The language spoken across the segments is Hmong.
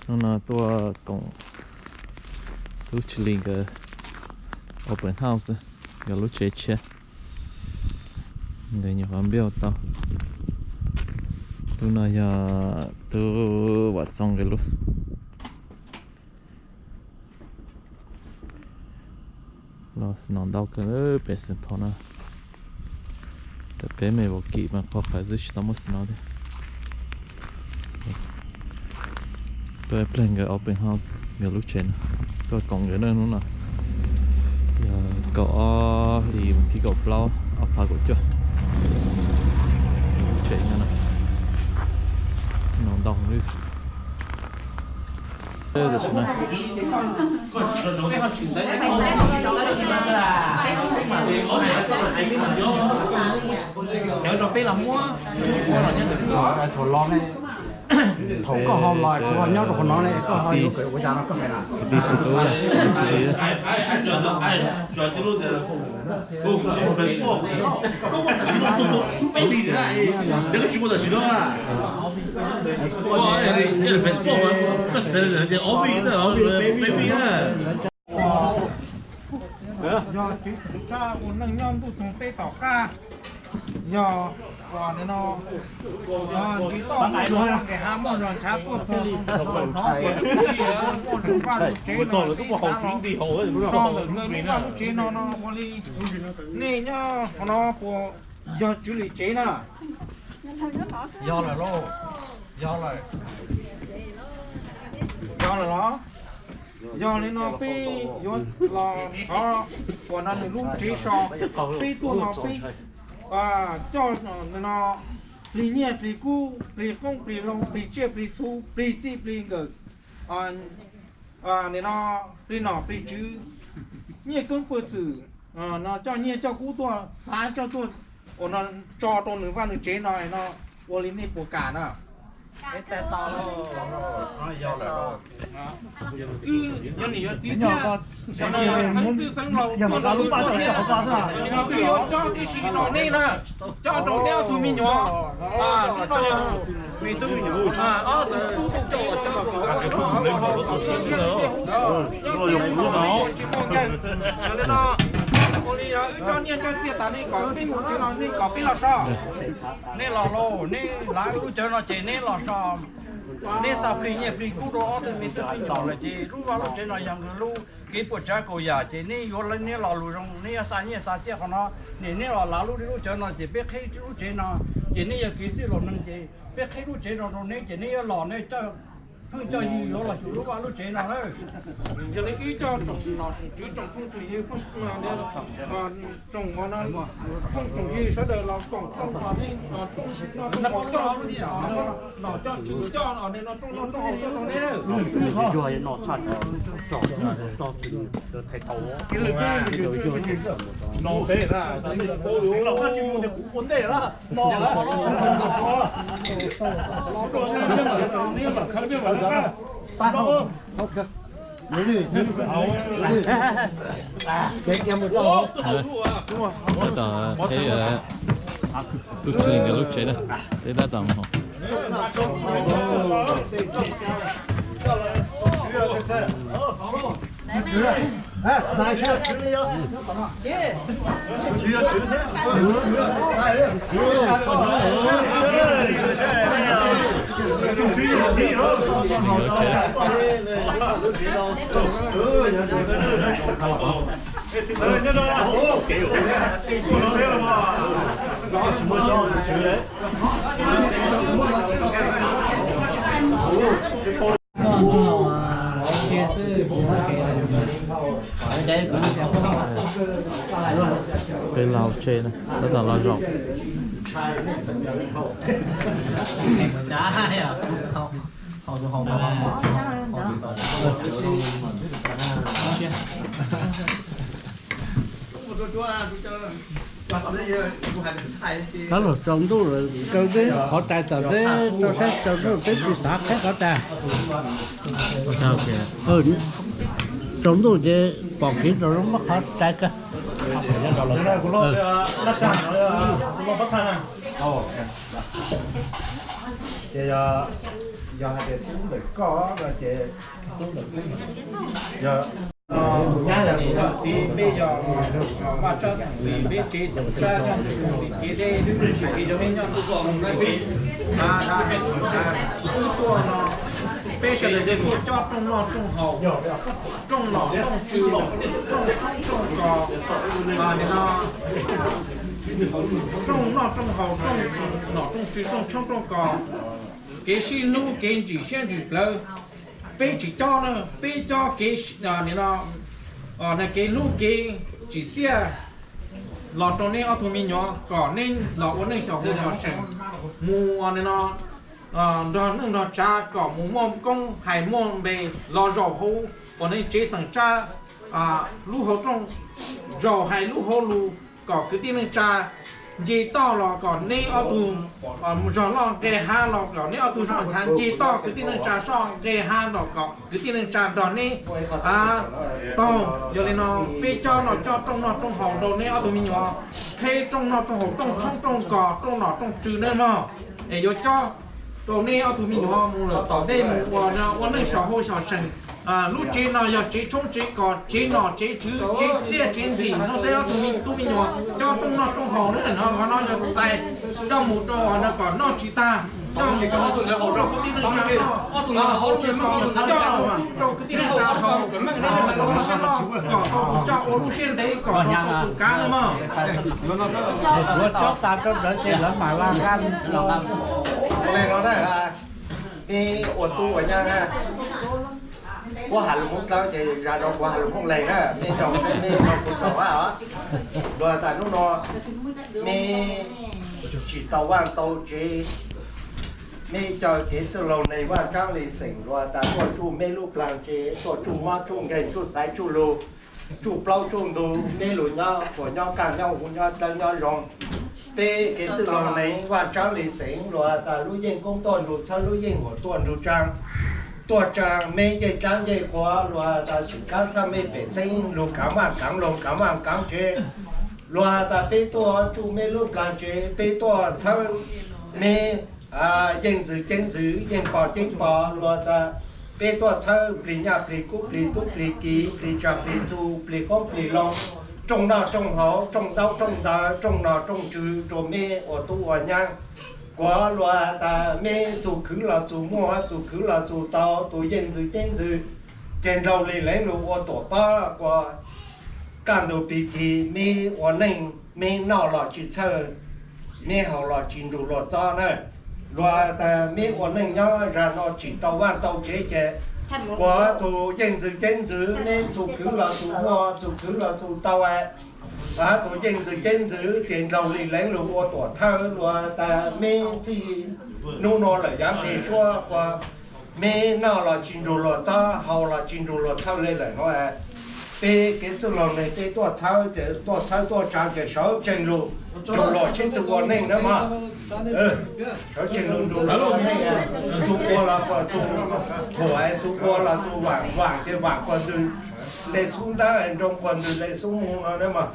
Hnub no tuaj koom tub Tsis Lis nkawd open house, nkawd lub tsev tshiab, nkawd nyuam qhuav build tau. Lub no yog tub Vam Txoos nkawd lub. Los snow ntau kawg pem Saint Paul no. Tam peb me vaus kim mas qhov qhawv xwb tsis tau muaj snow thiab. Tuaj pleg nkawd open house nkawd lub tsev no, tuaj koom nkawd na hnub no. Yog kaum ob hlis vas thib kaum plaub ob phav kaum cuaj. Lub tsev no na, snow ntau li. Tam sim no Thaum koj ho los kuv ho nyob rau qhov no ne, koj ho yuav kawm ua cas no koj hais na. Kwv tij txiv tub, yog tsev xeem Tsab ua neej nyob ntuj txoog teb tom qab, yog uas nim no nce toj mus rau nqes hav muaj zos ntshav tuaj txog rau ntawm no, muaj lub vaj lub tsev no peb xav los so ntawm nkawd lub vaj lub tsev no no ua li. Nej nyob qhov no puas yog Tswv Lis tsev na? Yog lawm lauj, yog lawm. Yog lawm los? Yog li no peb yuav los thov uas no nws lub tsev so, peb tuaj no peb coj no plig nyiaj plig kub plig qoob plig loo plig tsiaj plig txhu plig txij plig nkawm, nim no plig nom plig tswv, nyiaj koob pawg txwm, no coj nyiaj coj kub tuaj xav coj tuaj uas no tso rau nws vaj nws tsev no no, ua li nej puas kam na? Wb yog niam yog txiv thiab, xeev txwj xeev laus tuaj no wb twb yuav cob tib si rau nej na, cob rau nej ob tug me nyuam, me tub me nyuam, ob tug tub tub tub tsis muaj nkeeg. Yog li no ua li wb coj nyiaj coj txiaj tas nej kom peb mus tsev no nej kom peb los so. Nej los lauj, nej lav wb lub cawv no ces nej los so. Nej xa plig nyiaj plig kub rau ob tug me tub me nyuam lawm ces lub vaj lub tsev no yog nkawd lub, kev puas tsav kaum yam ces nej yuav nej los lus zoo, nej yuav xa nyiaj xa txiaj qhov no, nim nej los lav lub, lub cawv no ces peb qhib lub tsev no, ces nej yog kev txwj laus neeg ces peb qhib lub tsev no rau neb ces neb yuav los nej coj pheej coj ywg yuav los xyuas lub vaj lub tsev no lawm. Yog li wb coj tsoom nom tsoom tswv tsoom phooj tsoom ywg, tsoom phooj tsoom ywg sawv daws los koom txog nej, nom coj tswv coj no rooj no rooj no coj rau neb. Tab tom peb tub Tsis Lis nkawd lub tsev na, peb tab tom mus. Peb lau tsev na, tab tom los zaum. Tab los tsaus ntuj lawm, tsaus ntuj qhov rais txawm peb tsaus ntuj peb tsis xav qhib qhov rais. Tsaus ntuj ces pom kev tsaus ntuj muab qhov rais kawg. Yog hais tias tub ntawm koj no ces tub ntawm peb, yog nyab yog kuv txiv, peb yog Vaj Tsab xeem Lis, peb tsev xeem Tsab nyob rau kev deb, txheeb nyob rau kev, a, a, wb tuaj no, peb sawv daws tuaj cob rooj noj rooj haus, rooj nom rooj tswv, rooj tshoob rooj kos, a, nim no rooj noj rooj haus, rooj nom rooj tswv, rooj tshoob rooj kos, kev sib hlub kev ntsim siab ntsim plawv. Peb tsis cob na, peb cob kev, nim no, kev hlub kev tsim txiaj los rau neb ob tug me nyuam kom neb los ua neej xyom huv xyom seem, mus, nim no, nrog neej nrog tsav kom mus muaj koob hais muaj npe los zaum hauv uas nej tsev xeem Tsab lub hauv rooj, zaum hais lub hauv lus kom kwv tij neej tsa nce toj los kom neb ob tug, zog loj nqe hav los kom neb ob tug zog nchav nce toj kwv tij neej tsa soj nqe hav los kom kwv tij neej tsa nrog neb taug. Yog li no peb cob no cob rooj noj rooj haus rau neb ob tug me nyuam, qheb rooj noj rooj haus, rooj tshoob rooj kos, rooj nom rooj tswv nawb mog. Es yuav cob rau neb ob tug me nyuam mus tom ntej mus ua, ua neej xyom huv xyom seem. Lub tsev no yog tsev tshoob tsev kos, tsev nom tsev tswv, tsev txiaj tsev ntxim, no peb ob tug me tub me nyuam cob rooj noj rooj haus na, qhov no yog txais coj mus rau no kom noj tsis tag, coj mus rau kwv tij neej tsa noj, coj rau kwv tij neej tsa haus, kom tau tus coj ua lub siab ntev, kom tau tus kav na mog. Yuav cob tas rau lawv ces lawv mam la qab. Peb ua tub ua nyab na, kuv has lus Hmoob Dlawb ces zam rau kuv has lus Hmoob Leeg na, mej rau mej rau kuv rau a. Luag tas hnub no mej tsis tau vaj tau tsev, mej caw kev txwj laug neeg vaj tsaab le xeem luag tas tuaj tsuj mej lub plag tsev, tuaj tsuj mob tsuj nkeeg tsuj xaiv tsuj lug, tsuj plaub tsuj ntug, mej lug nyob puas nyob kaaj nyob huv nyob dlawb nyob zoo. Peb kev txwj laug neeg vaj tsaab le xeem luag tas lub yeej koob tuaj nrug txhawb lub yeej huam tuaj nrug tsaa, tuaj tsaa mej ncej dlaab ncej qhuav luag tas xwm kaab txhawb mej pem xeeb lug kaav vaaj kaav loog kaav vaaj kaav tsev. Luag tas peb tuaj tsuj mej lub plag tsev, peb tuaj txhawb mej yeej ntxwg ceeb ntxwg, yeej pog ceeb pog luag tas peb tuaj txhawb plig nyaj plig kub plig tub plig kiv plig tsaam plig txhu plig qoob plig loo, rooj noj rooj haus rooj ntaub rooj ntawv rooj nom rooj tswv rua mej ua tub ua nyab. Kuas luag tas mej txug khwv los txug muaj txug khwv los txug tau tus yeej ntxwg ceeb ntxwg, ces ndlaug li leej lug ua tuam pob kuas kaj ntug pig kig mej ua neej, mej noj los tsis txhawj, mej haus los tsis nrug luag txob na. Luag tas mej ua neej nyob zag no tsis tau vaaj tau tsev ces kuas tug yeej ntxwg ceeb ntxwg mej txug khwv los txug muaj txug khwv los txug tau, tus yeej ntxwg ceeb ntxwg ces ndlaug li leej lug ua tuam thawj luag tas mej txij nub nua lawm yaav peg suab kuas mej noj los tsis nrug luag txob, haus los tsis nrug luag txhawj le lawm no. Peb kev txwj laug neeg peb tuaj txhawb ces tuaj txhawb tuaj tsaa ces sawv tsees lug nrug luag sib tw ua neej na mog. Sawv tsees lug nrug luag ua neej, txug ua los kuas txug thuam, txug ua los txug vaam, vaam ces vaam quas ntws le xub ntab, nroo quas ntws le xub mu no na mog.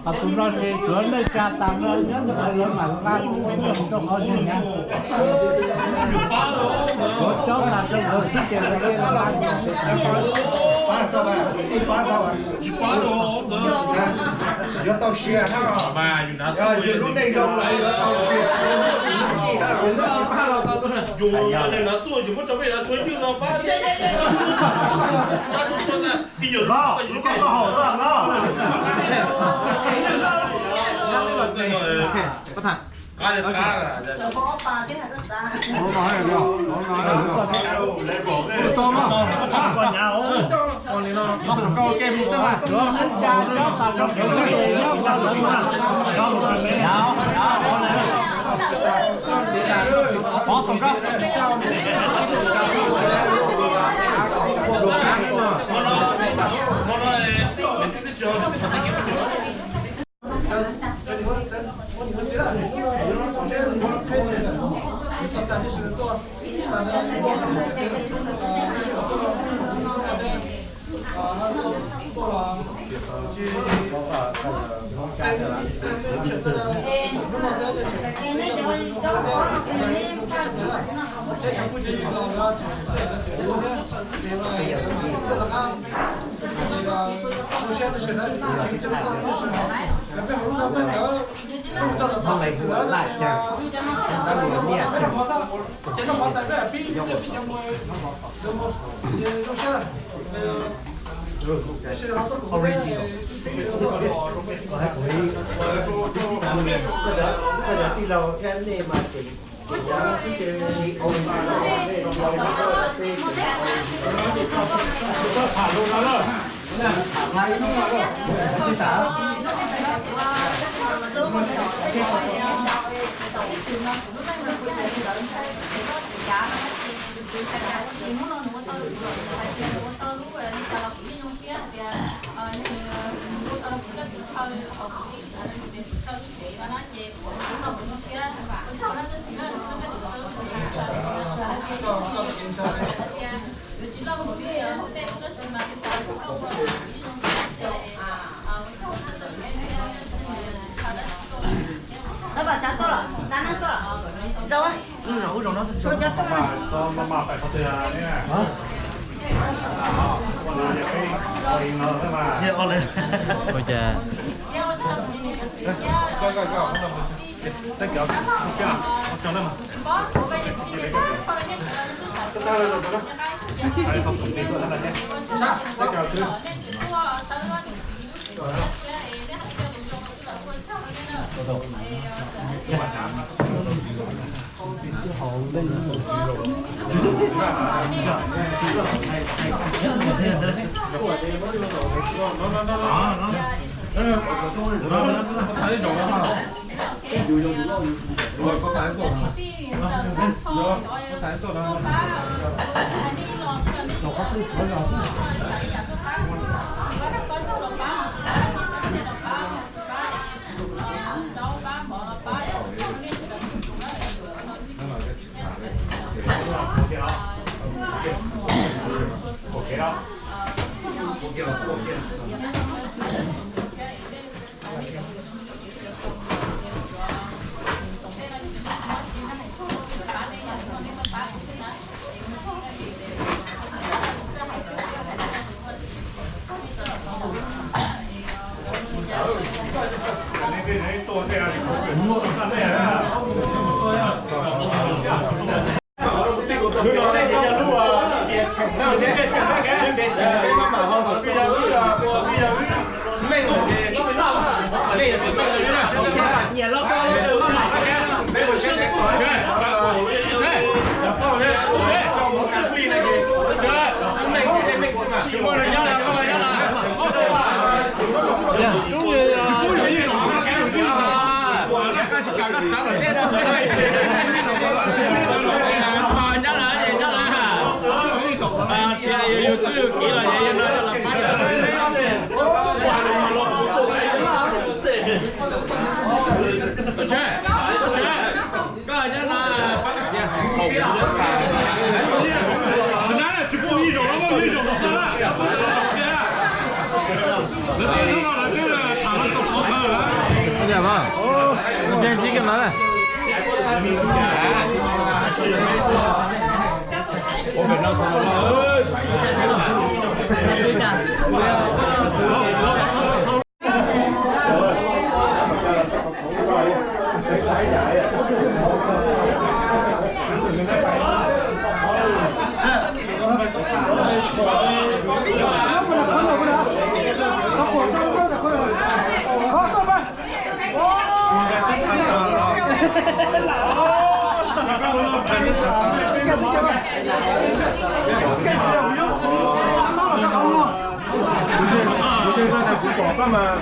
Tus no ces tsuav neej tsa tas no nyob ntawd lawv mam nqa rau qhov ntawd na. Tsuav cob tas rau nkawd xwb ces lawv thiaj li nqa. Yuav tau sia na. Yog yus lub neej zoo lawm yuav tau sia. Yus neeg nav xuj ces muab rau peb nav tshuav ywg no pab. Koj haum xwb los. Original. Koj cov tij laug thiab nej mas ces Ua cas?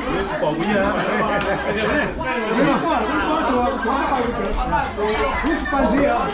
Kuv tsis pom koj mas kuv tsis pom kuv yawg.